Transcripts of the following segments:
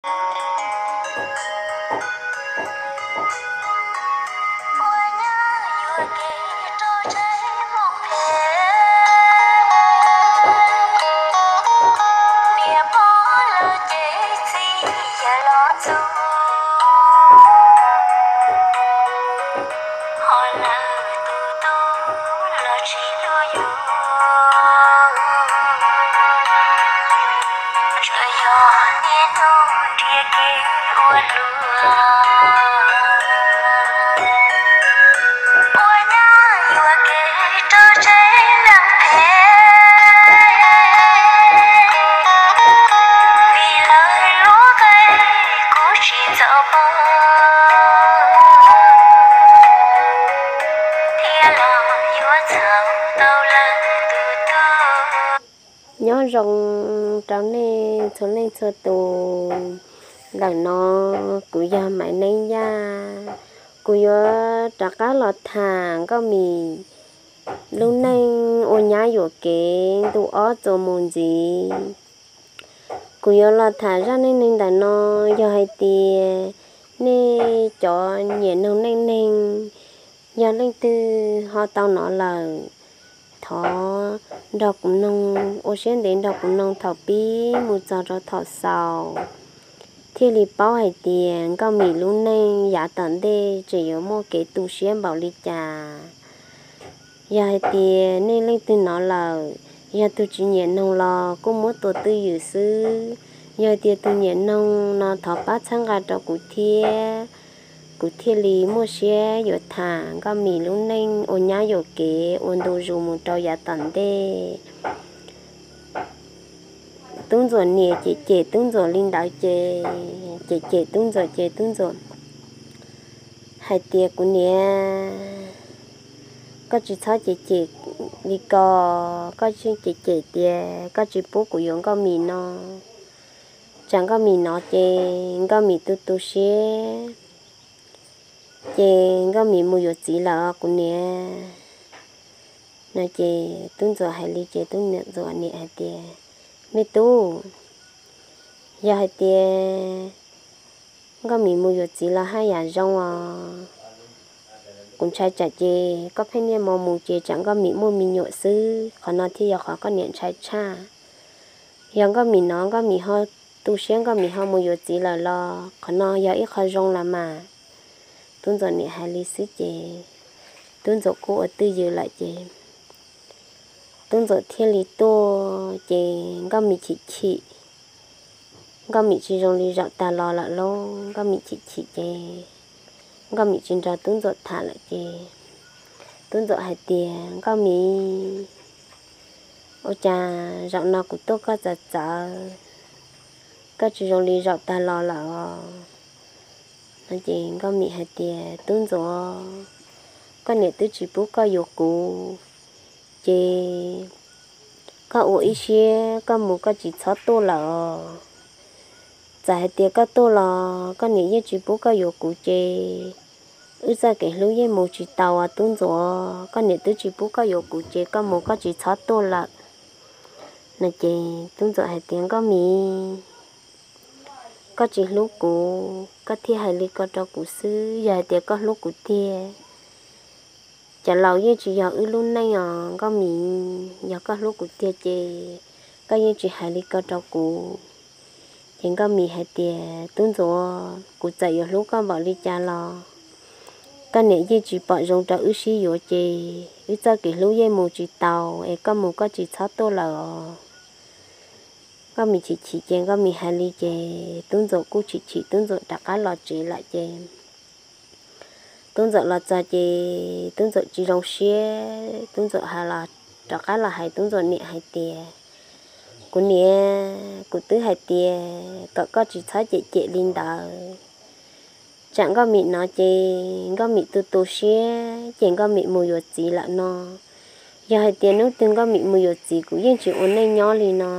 Ua nyab yuam kev rau tsev moos phem, niam pog lawv ces txij yawg los txug, ho lawv tus tub los tsis hlub yus. Tsuas yog niaj hnub nrhiav kev ua luaj, ua nyab yuam kev rau tsev neeg phem, vim lawv lub nqe kuv tsis txaus pom, thiab los yuav txhaum tau lawv tus tub. Nyob zoo rau nej txhua leej txhua tus. Ntawm no kuv yog Maiv Neeb Yaj, kuv yuav rov qab los tham Nkauj Mim lub neej ua nyab yuam kev ntu ob txuas mus ntxiv. Kuv yuav los tham zaj neej neeg ntawm no, yog hais tias nej cov nyiam noog neej neeg, yog leej twg ho tau hnov lawm, thov nrog kuv noog, ua siab ntev nrog kuv noog thaum pib mus txog rau thaum xaus, thiaj li paub hais tias Nkauj Mim lub neej yav tom ntej tseem yuav muaj kev tu siab npaum li cas. Yog hais tias nej leej twg hnov lawm, yog tus tsis nyiam noog los kuj muab tua twj ywm xwb. Yog tias tus nyiam noog no thov pab txhawb nqa rau kuv thiab, kuv thiaj li muaj siab yuav tham Nkauj Mim lub neej ua nyab yuam kev ua ntu zus mus rau yav tom ntej. Tub Ntxuam niam ces cem Tub Ntxuam li ntawd ces, cem cem Tub Ntxuam ces Tub Ntxuam hais tias, kuv niam, koj tsis txhob cem cem li ko, koj tseem cem cem tias koj tsis pub kuv yuav Nkauj Mim no. Tsam Nkauj Mim hnov ces Nkauj Mim tu tu siab, ces Nkauj Mim mus yuav txiv lawm os kuv niam. No ces Tub Ntxuam hais li ces Tub Ntxuam niam hais tias, me tub, yog hais tias Nkauj Mim mus yuav txiv los haj yam zoo os. Kuv ntshai tsam ces koj pheej niaj hmo mus ces tsam Nkauj Mim muaj me nyuam xwb, qhov no thiaj yog qhov koj niam ntshai tshaj. Yog Nkauj Mim hnov Nkauj Mim ho tu siab Nkauj Mim ho mus yuav txiv lawm los qhov no yog ib qho zoo los mas. Tub Ntxuam niam hais li xwb ces Tub Ntxuam kuj ua twj ywm lawm ces Tub Ntxuam thiaj li tuaj ces Nkauj Mim chim chim. Nkauj Mim tsis zoo li zaum tag los lawm lauj, Nkauj Mim chim chim ces Nkauj Mim tsis nrog Tub Ntxuam tham lawm ces Tub Ntxuam hais tias, Nkauj Mim, ua cas zaum no kuv tuaj koj txawv txawv, koj tsis zoo li zaum tag los lawm os? No ces Nkauj Mim hais tias, Tub Ntxuam, koj niam twb tsis pub koj yuav kuv, ces koj ua ib siab koj mus koj tsis txhob tuaj lawm os. Txawm hais tias koj tuaj los koj niam yeej tsis pub koj yuav kuv ces wb txoj kev hlub yeej mus tsis tau os Tub Ntxuam. Koj niam twb tsis pub koj yuav kuv ces koj mus koj tsis txhob tuaj lawm. No ces Tub Ntxuam hais tias, Nkauj Mim, koj tsis hlub kuv koj thiaj hais li ko rau kuv xwb, yog hais tias koj hlub kuv tiag, cov laus yeej tsis yog wb lub neej os Nkauj Mim. Yog koj hlub kuv tiag ces koj yeej tsis hais li ko rau kuv. Ces Nkauj Mim hais tias, Tub Ntxuam, kuv txawm yuav hlub koj npaum li cas los koj niam yeej tsis pom zoo rau wb sib yuav ces wb txoj kev hlub yeej mus tsis tau es koj mus koj tsis txhob tuaj lawm os. Nkauj Mim chim chim ces Nkauj Mim hais li ces Tub Ntxuam kuj chim chim, Tub Ntxuam rov qab los tsev lawm ces Tub Ntxuam los txog ces Tub Ntxuam tsis zoo siab, Tub Ntxuam hais los, rov qab los hais Tub Ntxuam niam hais tias, kuv niam, kuv twb hais tias kom koj tsis txhob cem cem li ntawd. Tsam Nkauj Mim no ces Nkauj Mim tu tu siab ces Nkauj Mim mus yuav txiv lawm no. Yog hais tias hnub twg Nkauj Mim mus yuav txiv kuv yeej tsis ua neej nyob li no.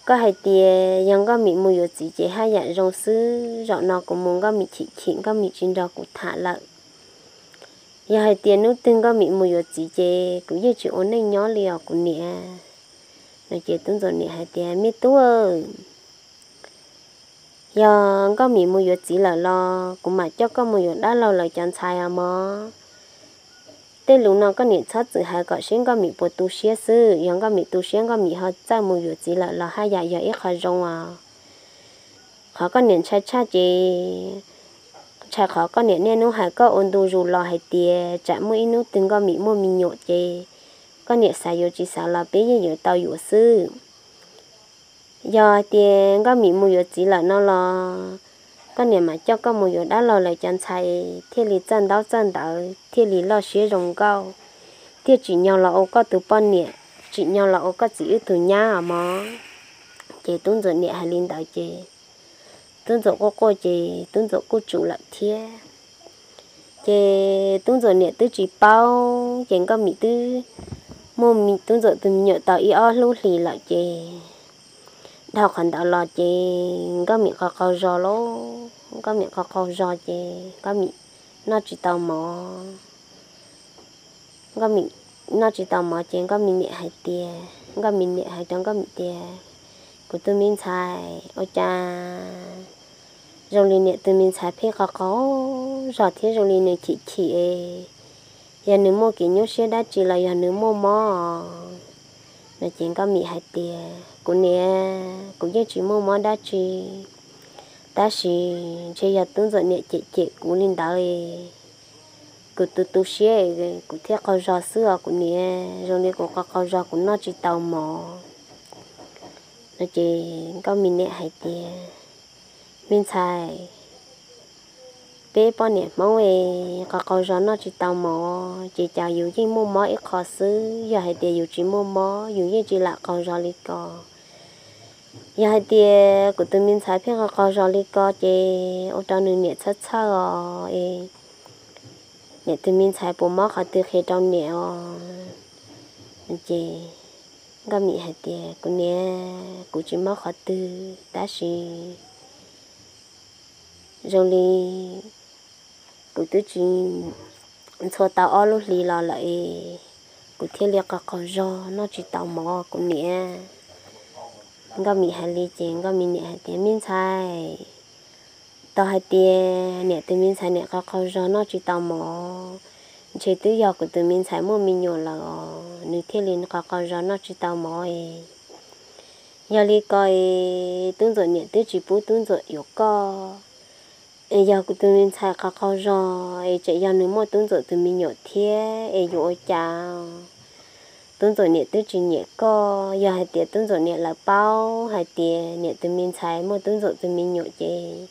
Koj hais tias yog Nkauj Mim mus yuav txiv ces haj yam zoo xwb, zaum no kuv mus Nkauj Mim chim chim Nkauj Mim tsis nrog kuv tham lawm. Yog hais tias hnub twg Nkauj Mim mus yuav txiv ces kuv yeej tsis ua neej nyob li os kuv niam. No ces Tub Ntxuam niam hais tias, me tub, Yog Nkauj Mim mus yuav txiv lawm los kuv mam coj koj mus yuav dab laug lawv cov ntxhais os mog. Tej lus no koj niam txhob txwm hais kom seb Nkauj Mim puas tu siab xwb. Yog Nkauj Mim tu siab, Nkauj Mim ho txawj mus yuav txiv lawm los haj yam yog ib qho zoo os. Qhov koj niam ntshai tshaj ces ntshai qhov koj niam niaj hnub hais koj ua ntu zus los hais tias tsam muaj ib hnub twg Nkauj Mim muaj me nyuam ces koj niam xav yuav tsis xav los peb yeej yuav tau yuav xwb. Yog hais tias Nkauj Mim mus yuav txiv lawm no los koj niam mam coj koj mus yuav dab laug lawv cov ntxhais thiaj li txawj ntaub txawj ntawv, thiaj li loj siab zoo nkauj, thiaj tsim nyog los ua koj tus poj niam, tsim nyog los ua koj txiv wb tus nyab os mog. Ces Tub Ntxuam niam hais li ntawd ces Tub Ntxuam quaj quaj ces Tub Ntxuam kuj tsum lawm thiab. Ces Tub Ntxuam niam twb tsis paub, ces Nkauj Mim twb muaj Tub Ntxuam tus me nyuam tau ib ob lub hlis lawm ces dhau qhov ntawd los ces Nkauj Mim qaug qaug zog lauj. Nkauj Mim qaug qaug zog ces Nkauj Mim noj tsis tau mov. Nkauj Mim noj tsis tau mov ces Nkauj Mim niam hais tias, Nkauj Mim niam hais rau Nkauj Mim tias, kuv tus me ntxhais ua cas zoo li niam tus me ntxhais pheej qaug qaug zog thiab zoo li nws chim chim es yog nws muaj kev nyuaj siab dab tsi los yog nws muaj mob no ces Nkauj Mim hais tias, kuv niam, kuv yeej tsis muaj mob dab tsi, tab sis ntshe yog Tub Ntxuam niam cem cem kuv li ntawd, kuv tu tu siab, kuv thiaj qaug zog xwb os kuv niam, zoo li kuv qaug qaug zog kuv noj tsis tau mov no ces Nkauj Mim niam hais tias, me ntxhais, peb poj niam Hmoob es qaug qaug zog noj tsis tau mov ces cas yus yeej muaj mob ib qho xwb, yog hais tias yus tsis muaj mob yus yeej tsis lam qaug zog li ko. Yog hais tias kuv tus me ntxhais pheej qaug qaug zog li ko ces ua rau nws niam txhawj txhawj os es niam tus me ntxhais puas mob qhov twg qhia rau niam os. Ces Nkauj Mim hais tias, kuv niam, kuv tsis mob qhov twg tab sis zoo li kuv twb tsis ntxhua tau ob lub hlis los lawm es kuv thiaj li qaug qaug zog noj tsis tau mov kuv niam. Nkauj Mim hais li ces Nkauj Mim niam hais tias, me ntxhais, tau hais tias niam tus me ntxhais niam qaug qaug zog noj tsis tau mov, ntshe twb yog kuv tus me ntxhais muaj me nyuam lawm os nws thiaj li qaug qaug zog noj tsis tau mov es. Yog li ko es Tub Ntxuam niam twb tsis pub Tub Ntxuam yuav koj. Es yog kuv tus me ntxhais qaug qaug zog es tseem yog nws muaj Tub Ntxuam tus me nyuam thiab es yuav ua cas? Tub Ntxuam niam twb tsis nyiam koj, yog hais tias Tub Ntxuam niam lawv paub hais tias niam tus me ntxhais muaj Tub Ntxuam tus me nyuam ces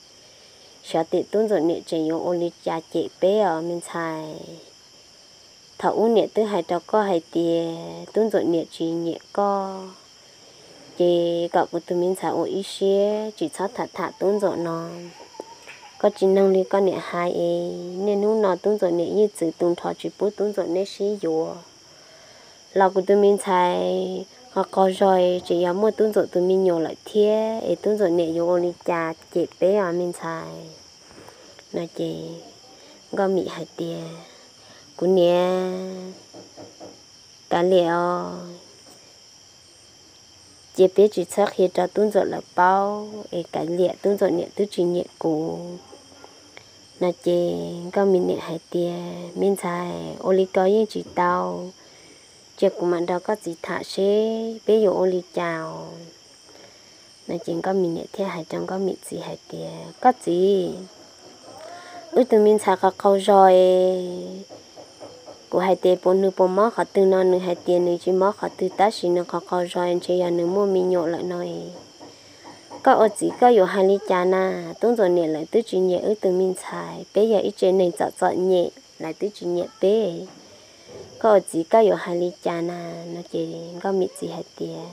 xyov tias Tub Ntxuam niam tseem yuav ua li cas cem peb os me ntxhais. Thaum ub niam twb hais rau koj hais tias Tub Ntxuam niam tsis nyiam koj, ces kom kuv tus me ntxhais ua ib siab tsis txhob tham tham Tub Ntxuam no. Koj tsis noog li koj niam hais es niaj hnub no Tub Ntxuam niam yeej txwv tu nrho tsis pub Tub Ntxuam neb sib yuav. Los kuv tus me ntxhais qaug qaug zog es tseem yog muaj Tub Ntxuam tus me nyuam lawm thiab es Tub Ntxuam niam yuav ua li cas cem peb os me ntxhais no ces Nkauj Mim hais tias, kuv niam, kav liam os, cia peb tsis txhob qhia rau Tub Ntxuam lawv paub es kav liam, Tub Ntxuam niam twb tsis nyiam kuv no ces Nkauj Mim niam hais tias, me ntxhais, ua li ko yeej tsis tau, cia kuv mam nrog koj txiv tham seb peb yuav ua li cas os no ces Nkauj Mim niam thiaj hais rau Nkauj Mim txiv hais tias, koj txiv, wb tus me ntxhais qaug qaug zog es kuv hais tias puas nws puas mob qhov twg no nws hais tias nws tsis mob qhov twg tab sis nws qaug qaug zog ntshe yog nws muaj me nyuam lawm no es. Koj ua txiv koj yuav hais li cas na? Tub Ntxuam niam lawv twb tsis nyiam wb tus me ntxhais, peb yog ib tsev neeg txom txom nyem lawv twb tsis nyiam peb. Koj ua txiv koj yuav hais li cas na? No ces Nkauj Mim txiv hais tias,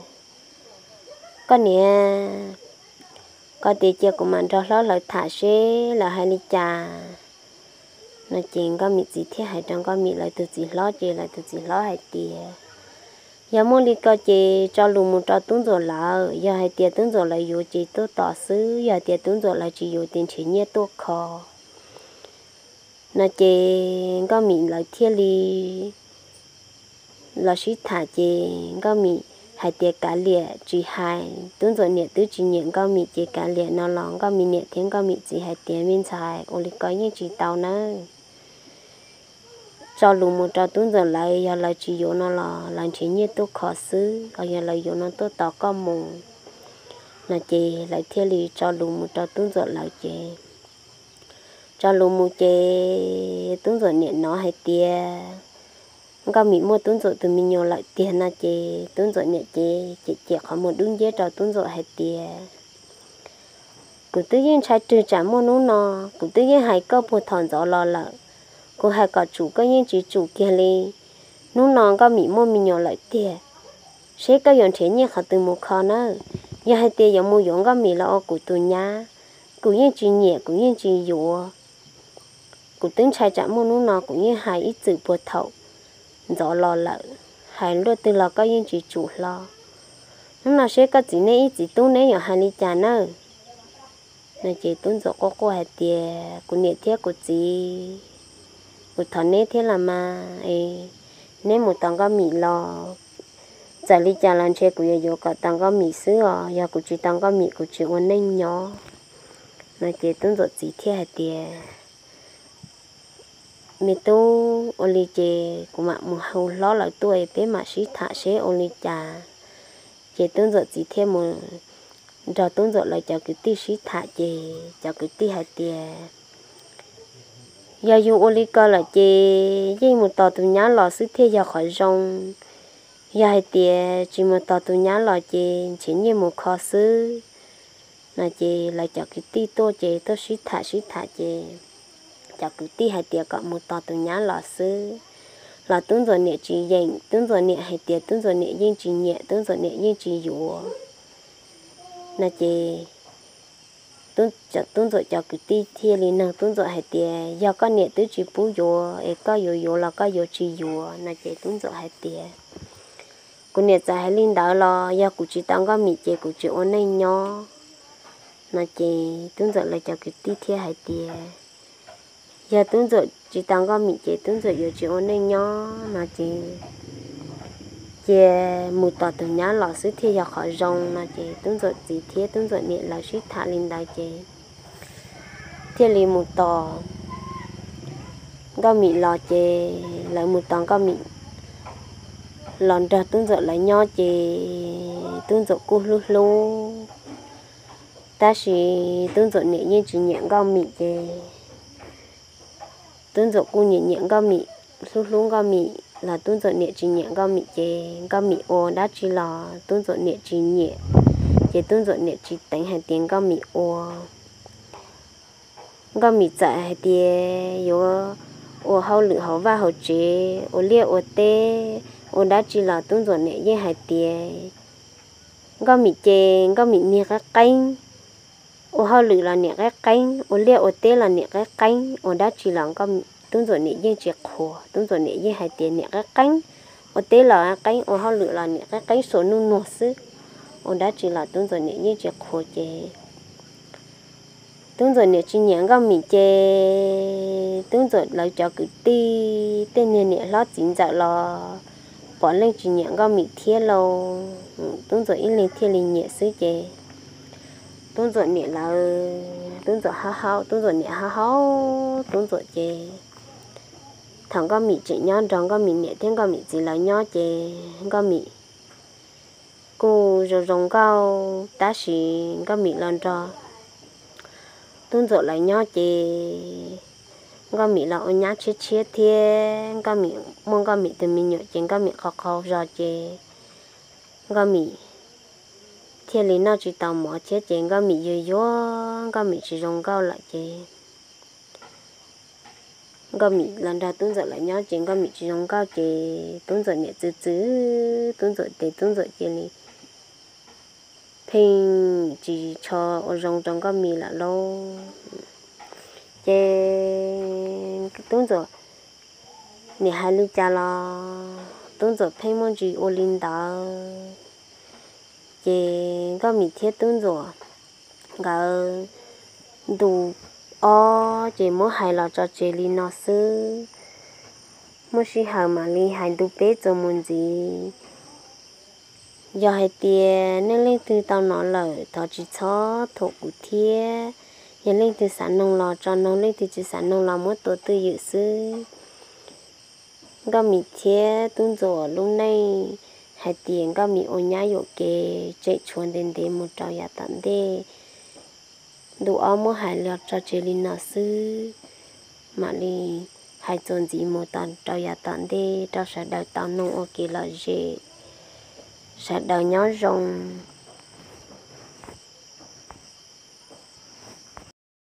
koj niam, koj tias cia kuv mam nrog hlob lawv tham seb lawv hais li cas no ces Nkauj Mim txiv thiaj hais rau Nkauj Mim lawv tus txiv hlob ces lawv tus txiv hlob hais tias, yog muaj li ko ces tso lus mus rau Tub Ntxuam lawv, yog hais tias Tub Ntxuam lawv yuav ces tuaj tos xwb, yog hais tias Tub Ntxuam lawv tsis yuav ces nrhiav nyiaj tuaj kho no ces Nkauj Mim lawv thiaj li los sib tham ces Nkauj Mim hais tias kav liam tsis hais, Tub Ntxuam niam twb tsis nyiam Nkauj Mim ces kav liam no los Nkauj Mim niam thiab Nkauj Mim txiv hais tias me ntxhais, ua li ko yeej tsis tau nawb. Tso lus mus rau Tub Ntxuam lawv, yog lawv tsis yuav no los lawv nrhiav nyiaj tuaj kho xwb, ho yog lawv yuav no tuaj tos koj mus. No ces lawv thiaj li tso lus mus rau Tub Ntxuam lawv ces, tso lus mus ces Tub Ntxuam niam hnov hais tias Nkauj Mim muaj Tub Ntxuam tus me nyuam lawm tiag no ces Tub Ntxuam niam ces cem cem qhov muag dub nciab rau Tub Ntxuam hais tias kuv twb yeej ntshai rwg tsam muaj hnub no, kuv twb yeej hais koj puag thaum ntxov los lawm, kuv hais kom tsum koj yeej tsis tsum kiag li. Hnub no Nkauj Mim muaj me nyuam lawm tiag, seb koj yuav nrhiav nyiaj qhov twg mus kho nawb. Yog hais tias yuav mus yuav Nkauj Mim los ua kuv tus nyab, kuv yeej tsis nyiam, kuv yeej tsis yuav. Kuv twb ntshai tsam muaj hnub no, kuv yeej hais ib txwm puag thaum ntxov los lawm, hais luaj twg los koj yeej tsis tsum hlo. Hnub no seb koj txiv neb ib txiv tub neb yuav hais li cas nawb. No ces Tub Ntxuam quaj quaj hais tias kuv niam thiab kuv txiv, kuv thov neb thiab los mas, neb mus tos Nkauj Mim los, txawm li cas los ntshe kuv yuav yuav kom tau Nkauj Mim xwb os, yog kuv tsis tau Nkauj Mim kuv tsis ua neej nyob. No ces Tub Ntxuam txiv thiaj hais tias me tub, ua li ces kuv mam mus hu hlob lawv tuaj peb mam sib tham seb ua li cas. Ces Tub Ntxuam txiv thiaj mus nrog Tub Ntxuam lawv cov kwv tij sib tham ces cov kwv tij hais tias yog yus ua li ko lawm ces yeej mus tos tus nyab los xwb thiaj yog qhov zoo. Yog hais tias tsis mus tos tus nyab los ces nrhiav nyiaj mus kho xwb. No ces lawv cov kwv tij tuaj ces tuaj sib tham sib tham ces cov kwv tij hais tias kom mus tos tus nyab los xwb, los Tub Ntxuam niam tsis yeem, Tub Ntxuam niam hais tias Tub Ntxuam niam yeej tsis nyiam, Tub Ntxuam niam yeej tsis yuav. No ces Tub Ntxuam cov kwv tij thiaj li nug Tub Ntxuam hais tias yog koj niam twb tsis pub yuav es koj yuav yuav los koj yuav tsis yuav? No ces Tub Ntxuam hais tias kuv niam txawm hais li ntawd los yog kuv tsis tau Nkauj Mim ces kuv tsis ua neej nyob. No ces Tub Ntxuam lawv cov kwv tij thiaj hais tias yog Tub Ntxuam tsis tau Nkauj Mim ces Tub Ntxuam yuav tsis ua neej nyob no ces cia mus tos tus nyab los xwb thiaj yog qhov zoo. No ces Tub Ntxuam txiv thiab Tub Ntxuam niam lawv sib tham li ntawd ces thiaj li mus tos Nkauj Mim los ces lawv mus tos Nkauj Mim los nrog Tub Ntxuam lawv nyob ces Tub Ntxuam kuj hlub hlub, tab sis Tub Ntxuam niam yeej tsis nyiam Nkauj Mim ces Tub Ntxuam kuj nyiam nyiam Nkauj Mim, hlub hlub Nkauj Mim los Tub Ntxuam niam tsis nyiam Nkauj Mim ces Nkauj Mim ua dab tsi los Tub Ntxuam niam tsis nyiam, ces Tub Ntxuam niam tsis teev hais tias Nkauj Mim ua. Nkauj Mim txawm hais tias yuav ua hauj lwm hauv vaj hauv tsev, ua liaj ua teb, ua dab tsi los Tub Ntxuam niam yeej hais tias Nkauj Mim ces Nkauj Mim niag qeeb qeeb, ua hauj lwm los niam qeeb qeeb, ua liaj ua teb los niam qeeb qeeb, ua dab tsi los Tub Ntxuam niam yeej tsis qhuas. Tub Ntxuam niam yeej hais tias niam qeeb qeeb, ua teb los qeeb, ua hauj lwm los niam qeeb qeeb, xuas nuj nuag xwb, ua dab tsi los Tub Ntxuam niam yeej tsis qhuas ces Tub Ntxuam niam tsis nyiam Nkauj Mim ces Tub Ntxuam lawv cov kwv tij tej niag niam hlob txiv ntxawm los puav leej tsis nyiam Nkauj Mim thiab lauj. Tub Ntxuam ib leeg thiaj li nyiam xwb ces Tub Ntxuam niam lawv, Tub Ntxuam haub haub, Tub Ntxuam niam haub haub Tub Ntxuam ces thaum Nkauj Mim tseem nyob nrog Nkauj Mim niam thiab Nkauj Mim txiv lawv nyob ces Nkauj Mim kuj zoo zoo nkauj, tab sis Nkauj Mim los nrog Tub Ntxuam lawv nyob ces Nkauj Mim los ua nyab tshiab tshiab thiab Nkauj Mim muaj Nkauj Mim tus me nyuam ces Nkauj Mim qhov qhov zos ces Nkauj Mim thiaj li noj tsis tau mov thiab ces Nkauj Mim yuag yuag, Nkauj Mim tsis zoo nkauj lawm ces Nkauj Mim los nrog Tub Ntxuam lawv nyob ces Nkauj Mim tsis zoo nkauj ces Tub Ntxuam niam txwv txwv Tub Ntxuam ces Tub Ntxuam cia li pheej tsis tshua ua zoo rau Nkauj Mim lawm lauj. Ces Tub Ntxuam niam hais li cas los Tub Ntxuam pheej muaj ntsis ua li ntawd. Ces Nkauj Mim thiab Tub Ntxuam nkawd ntu ob ces muab hais los tso tseg li no xwb. Muaj sij hawm mam li hais ntu peb txuas mus ntxiv. Yog hais tias nej leej twg tau hnov lawm thov tsis txhob thuam kuv thiab. Yog leej twg xav noog los tso noog, leej twg tsis xav noog los muab tua twj ywm xwb. Nkauj Mim thiab Tub Ntxuam lub neej hais tias Nkauj Mim ua nyab yuam kev tseem tshuav ntev ntev mus rau yav tom ntej. Ntu ob muab hais los tso tseg li no xwb, mam li hais txuas ntxiv mus rau yav tom ntej rau sawv daws tau noog ua kev lom zem, sawv daws nyob zoo.